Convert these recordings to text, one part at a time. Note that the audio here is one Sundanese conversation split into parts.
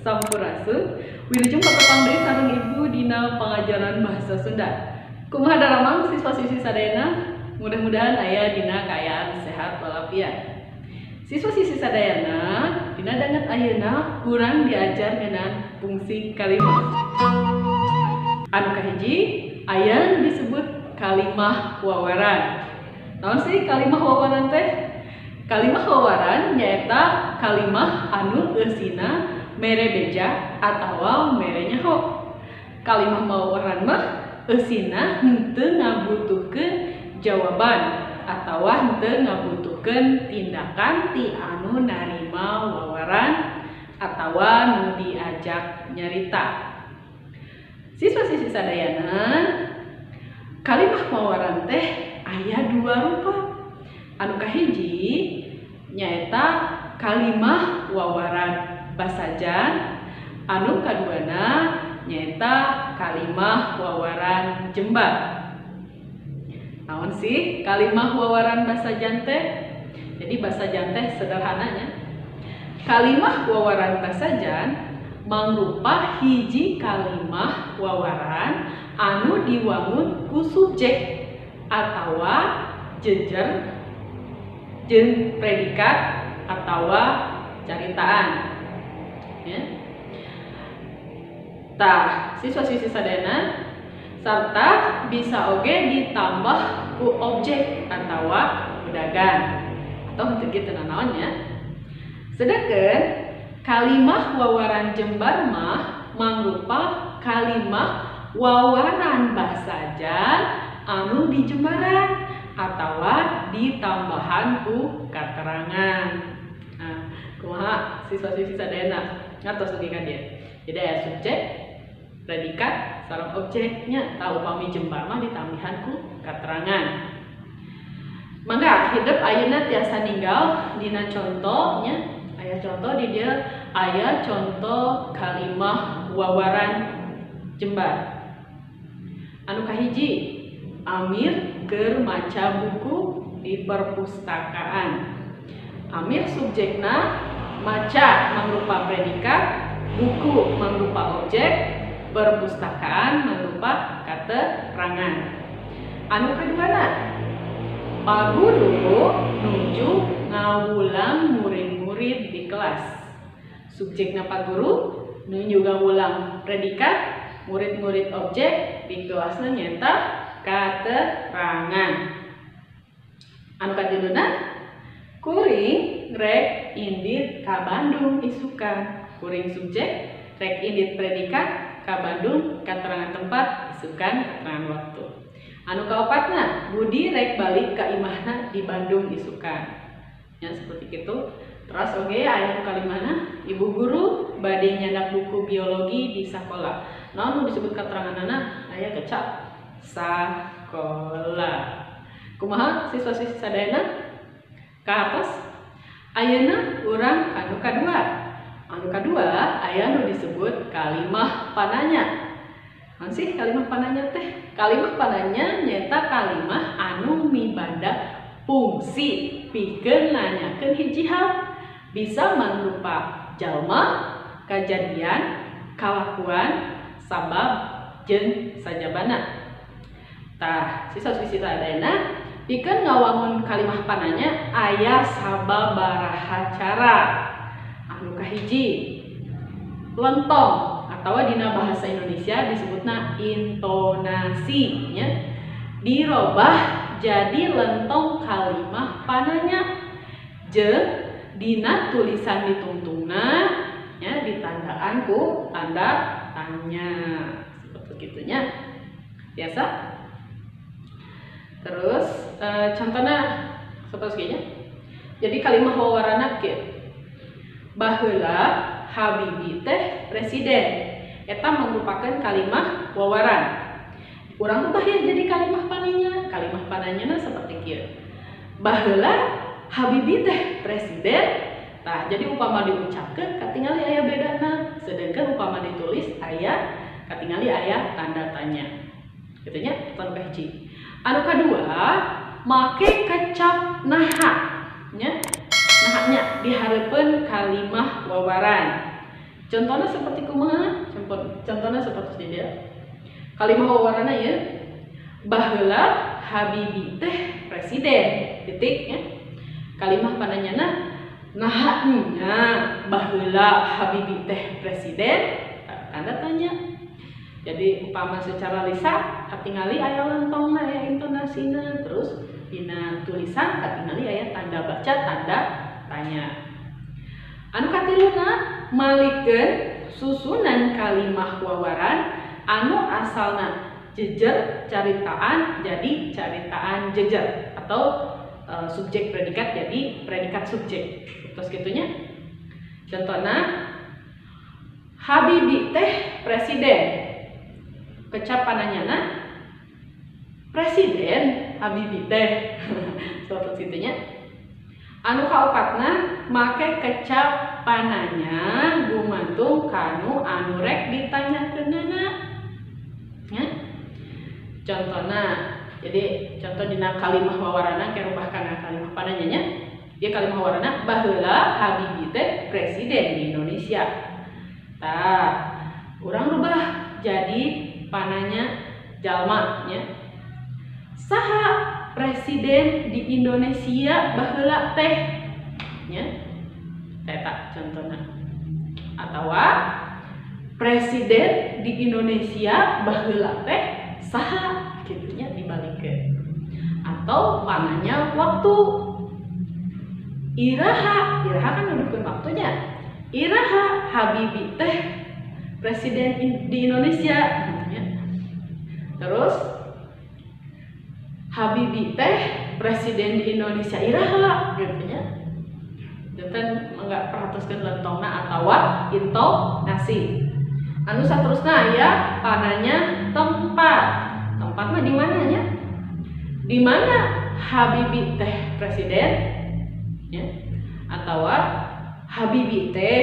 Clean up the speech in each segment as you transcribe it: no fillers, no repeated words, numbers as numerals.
Sampurasun. Wilujeng patepang deui sareng Ibu dina pangajaran bahasa Sunda. Kumaha daramang siswa-siswi sadayana? Mudah-mudahan aya dina kaayaan sehat walafiat. Siswa-siswi sadayana, dina danget ayeuna kurang diajar ngeunaan fungsi kalimah. Anu kahiji aya nu disebut kalimah wawaran. Naon sih kalimah wawaran teh? Kalimah wawaran nyaeta kalimah anu eusina mere beja atawa mere nyaho. Kalimah wawaran mah eusina henteu ngabutuhkeun jawaban atawa henteu ngabutuhkeun tindakan ti anu narima wawaran atawa nu diajak nyarita. Siswa-siswi sadayana, kalimah wawaran teh aya dua rupa. Anu kahiji nyaeta kalimah wawaran basajan, anu kaduana nyaeta kalimah wawaran jembar. Naon sih kalimah wawaran basajan teh? Jadi basajan teh sederhananya kalimah wawaran basajan mangrupa hiji kalimah wawaran anu diwangun ku subjek atawa jejer jeung predikat atawa caritaan. Ya. Tah, siswa-siswi sadayana, sarta bisa oge ditambah ku objek atawa udagan atau henteu kitu nanaon nya. Sedangkan kalimah wawaran jembar mah mangrupa kalimah wawaran basajan anu dijembaran atawa ditambahan ku katerangan. Nah, kumaha siswa-siswi sadayana ngartos dugi ka dieu? Jadi aya subjek, predikat, sareng objeknya. Tah, upami jembar mah ditambihan ku katerangan. Mangga hidep ayeuna tiasa ninggal dina contohnya. Aya contoh di dieu, aya contoh kalimah wawaran jembar. Anu kahiji, Amir keur maca buku di perpustakaan. Amir subjekna, maca mangrupa predikat, buku mangrupa objek, perpustakaan mangrupa katerangan. Anu kaduana, Pak Guru nuju ngawulang murid-murid di kelas. Subjekna Pak Guru, nuju ngawulang predikat, murid-murid objek, di kelasna nyaeta katerangan. Anu katiluna, kuring rek indit ka Bandung isukan. Kuring subjek, rek indit predikat, ka Bandung katerangan tempat, isukan keterangan waktu. Anu kaopatna, Budi rek balik ka imahna di Bandung isukan. Ya, seperti itu. Terus oge aya nu kalimana, ibu guru bade nyandak buku biologi di sakola. Naon nu disebut keteranganana? Aya kecap sakola. Kumaha siswa-siswi sadayana? Ka atas. Ayeuna urang anu kadua. Anu kadua aya nu disebut kalimah pananya. Naon sih kalimah pananya teh? Kalimah pananya nyaeta kalimah anu mibanda fungsi pikeun nanyakeun hiji hal, bisa mangrupa jalma, kajadian, kalakuan, sabab, jeung sajabana. Tah, siswa-siswi sadayana, pikeun ngawangun kalimah pananya aya sababaraha cara. Anu kahiji, lentong atau dina bahasa Indonesia disebutna intonasi nya, dirobah jadi lentong kalimah pananya jeung dina tulisan ditungtungna nya ditandaan ku tanda tanya seperti gitunya biasa. Terus contohnya seperti gini. Jadi kalimah wawarana kieu, baheula Habibie teh presiden. Eta merupakan kalimah wawaran. Urang ubah ya jadi kalimah pananya. Kalimah pananya seperti kieu, baheula Habibie teh presiden. Tah, jadi upama diucapkeun katingali aya bedana, sedangkan upama ditulis aya katingali aya tanda tanya. Kitu nya, eta nu kahiji. Anu kadua, make kecap naha nya, nahanya dihareupeun kalimah wawaran. Contohnya seperti kumaha? Contohnya seperti dia. Kalimah wawarana ya. Baheula Habibie teh presiden. Titik ya. Kalimah pananyana naha nya baheula Habibie teh presiden? Tanda tanya. Jadi upama secara lisan katingali aya lentongna, aya intonasina, terus dina tulisan katingali aya tanda baca, tanda tanya. Anu katiluna malikeun susunan kalimah wawaran anu asalna jejer caritaan jadi caritaan jejer atau subjek predikat jadi predikat subjek. Terus gitunya. Contohna Habibie teh presiden. Kecap pananyana presiden Habibie teh. Seperti gitunya. Anu kaopatna make kecap pananya gumantung kanu anu rek ditanyakeunana. Ya. Contohna, jadi contoh dina kalimah wawarana ke rubah kana kalimah pananyanya. Dia kalimah wawarana baheula Habibie teh presiden di Indonesia. Tah, urang rubah jadi pananya jalma nya. Saha presiden di Indonesia baheula teh nya. Eta contohna. Atawa presiden di Indonesia baheula teh saha kitu nya dibalikeun. Atau pananya waktu. Iraha, iraha kan nuduhkeun waktunya. Iraha Habibie teh presiden di Indonesia gitu nya. Terus Habibie teh presiden di Indonesia iraha gitu nya. Janten enggak perhatoskeun lentongna atawa intonasi. Anu saterusna aya pananya tempat. Tempat mah di mana nya? Di mana Habibie teh presiden? Ya. Atawa Habibie teh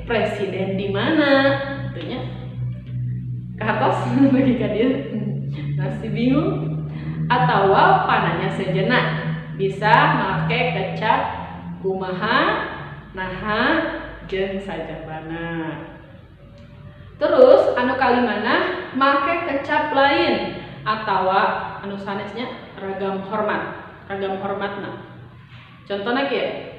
presiden di mana? Gitu nya. Kahartos bagi ka dieu masih bingung. Atawa pananya sejenak bisa make kecap kumaha, naha, jeung sajabana. Terus anu kalimana make kecap lain atawa anu sanesnya ragam hormat, ragam hormatna. Contohna kieu.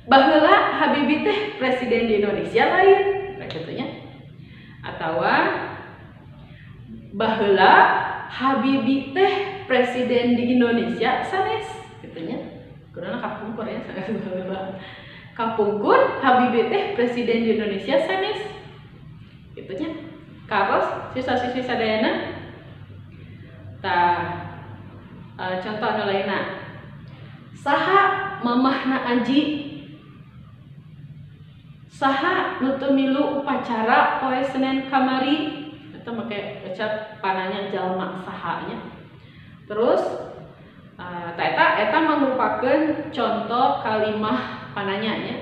Baheula Habibie teh presiden di Indonesia lain, kitu nya. Atawa baheula Habibie teh presiden di Indonesia sanes kitu nya. Kurangna kapungkur ya sanes baheula. Kapungkur Habibie teh presiden di Indonesia sanes. Kitu nya. Karos siswa-siswi sadayana. Tah, contoh anu lainna. Saha mamahna Aji? Saha nu teu milu upacara poe Senin kamari? Eta make kecap pananya jalma saha nya. Terus ta eta mangrupakeun contoh kalimah pananya nya.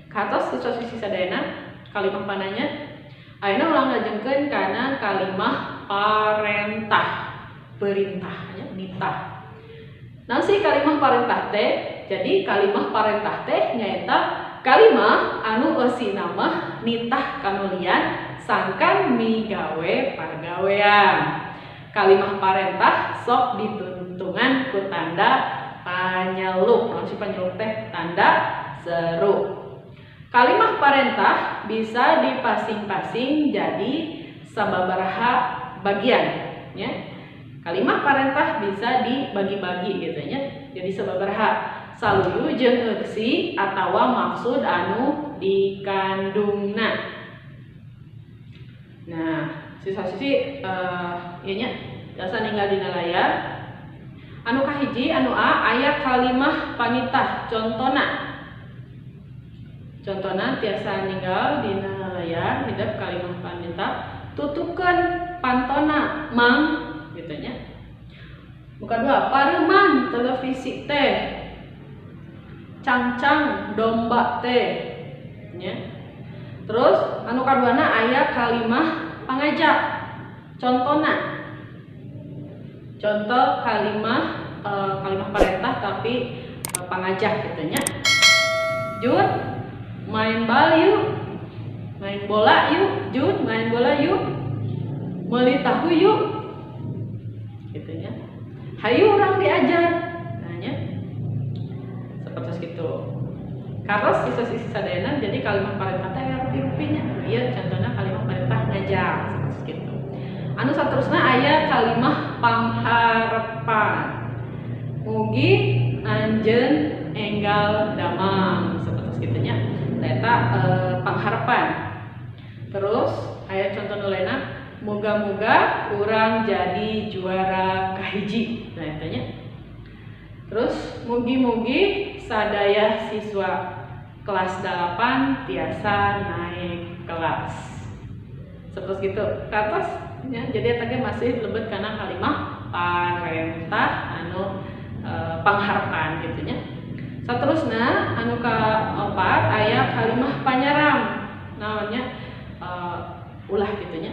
Katos siswa-siswi sadayana kalimah pananya. Ayeuna urang lajengkeun kana kalimah parentah, perintah nya, nitah. Naon sih kalimah parentah teh? Jadi kalimah parentah teh nyaeta kalimah anu eusina mah nitah kanulian sangkan migawe pargawean. Kalimah parentah sok dituntungan ku tanda panyeluk. Naon sih panyeluk teh? Tanda seru. Kalimah parentah bisa dipasing-pasing jadi sababaraha bagian ya. Kalimah parentah bisa dibagi-bagi gitu nya. Jadi sababaraha saluyu jeung eusi atawa maksud anu dikandungna. Nah, siswa-siswi ieu nya biasa ninggal dina layar. Anu kahiji anu A aya kalimah panitah contona. Contona tiasa ninggal dina layar hidep kalimah panitah tutupkeun pantona mang gitu nya. Buka dua pareman televisi teh, cangcang domba teh nya. Terus anu kaduana aya kalimah pangajak contona. Contoh kalimah kalimah parentah tapi pangajak gitu nya. Jun main bal yuk. Main bola yuk, Jun, main bola yuk. Meuli tahu yuk. Gitu nya. Hayu urang diajar. Nah nya. Seperti gitu. Karena siswa-siswi sadayana jadi kalimah parentah teh aya rupi-rupinya. Ieu contohna kalimah parentah ngajak seperti gitu. Anu saterusna aya kalimah pangharepan. Mugi anjeun enggal damang seperti kitu nya. Eta pangharepan. Terus aya contoh nu lainna, moga-moga urang jadi juara kahiji. Nah eta nya. Terus mugi-mugi sadaya siswa kelas 8 tiasa naik kelas. Seperti gitu. Ke atas ya, jadi eta ge masih lebet kana kalimah parentah anu pangharepan gitu nya. Saterusna anu kaopat aya kalimah panyaram. Naonnya ulah gitu nya.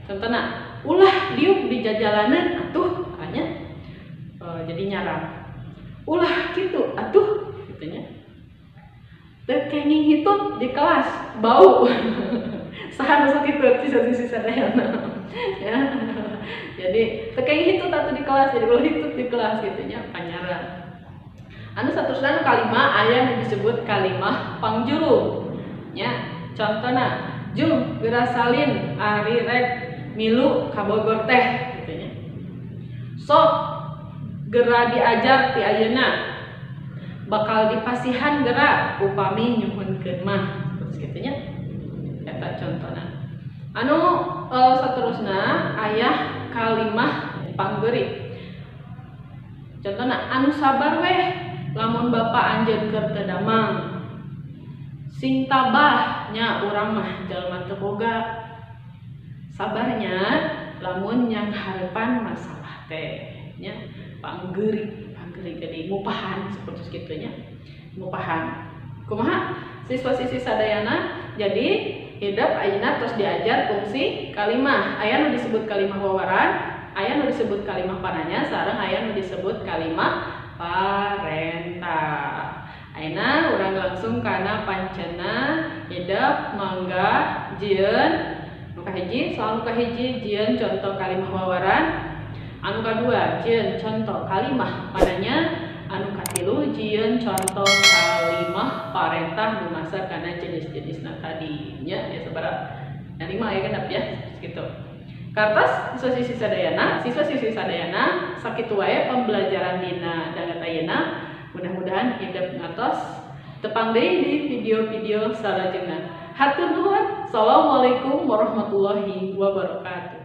Contohna ulah diuk di jajalanan atuh nya. Jadi nyaram. Ulah kitu atuh gitu nya. Teu kenging hitut di kelas bau. Saha nu sok hitut siswa-siswi sadayana. Ya. Jadi teu kenging hitut atuh di kelas, jadi ulah hitut di kelas gitu nya panyaram. Anu saterusna anu kalima aya nu disebut kalimah pangjuru. Nya, contohna jung geura salin ari rek milu ka Bogor teh gitu nya. Sok gera diajar ti ayeuna bakal dipasihan gera upami nyuhunkeun mah terus kitu nya. Eta contohna. Anu saterusna aya kalimah panggeurik. Contohna anu sabar weh lamun bapa anjeun keur teu damang. Sing tabah nya urang mah jalma teu boga. Sabarnya lamun yang harepan masalah teh nya panggeurik, panggeurik jadi ngupahan seperti kitu nya. Ngupahan. Kumaha siswa-siswi sadayana jadi hidep ayeuna tos diajar fungsi kalimah. Aya nu disebut kalimah wawaran, aya nu disebut kalimah pananya, sareng aya nu disebut kalimah parentah. Ayeuna urang langsung kana pancena hidep mangga jieun nu kahiji, soal nu kahiji jieun contoh kalimah wawaran, anu kadua jieun contoh kalimah pananya, anu katilu jieun contoh kalimah parentah dumasar kana jenis-jenisna tadi nya ya sabaraha 5 aya genep ya kitu. Kartos siswa-siswi sadayana, siswa-siswi sadayana sakitu wae pembelajaran dina danget ayeuna. Mudah-mudahan hidep ngatos tepang deui di video-video salajengna. Hatur nuhun. Assalamualaikum warahmatullahi wabarakatuh.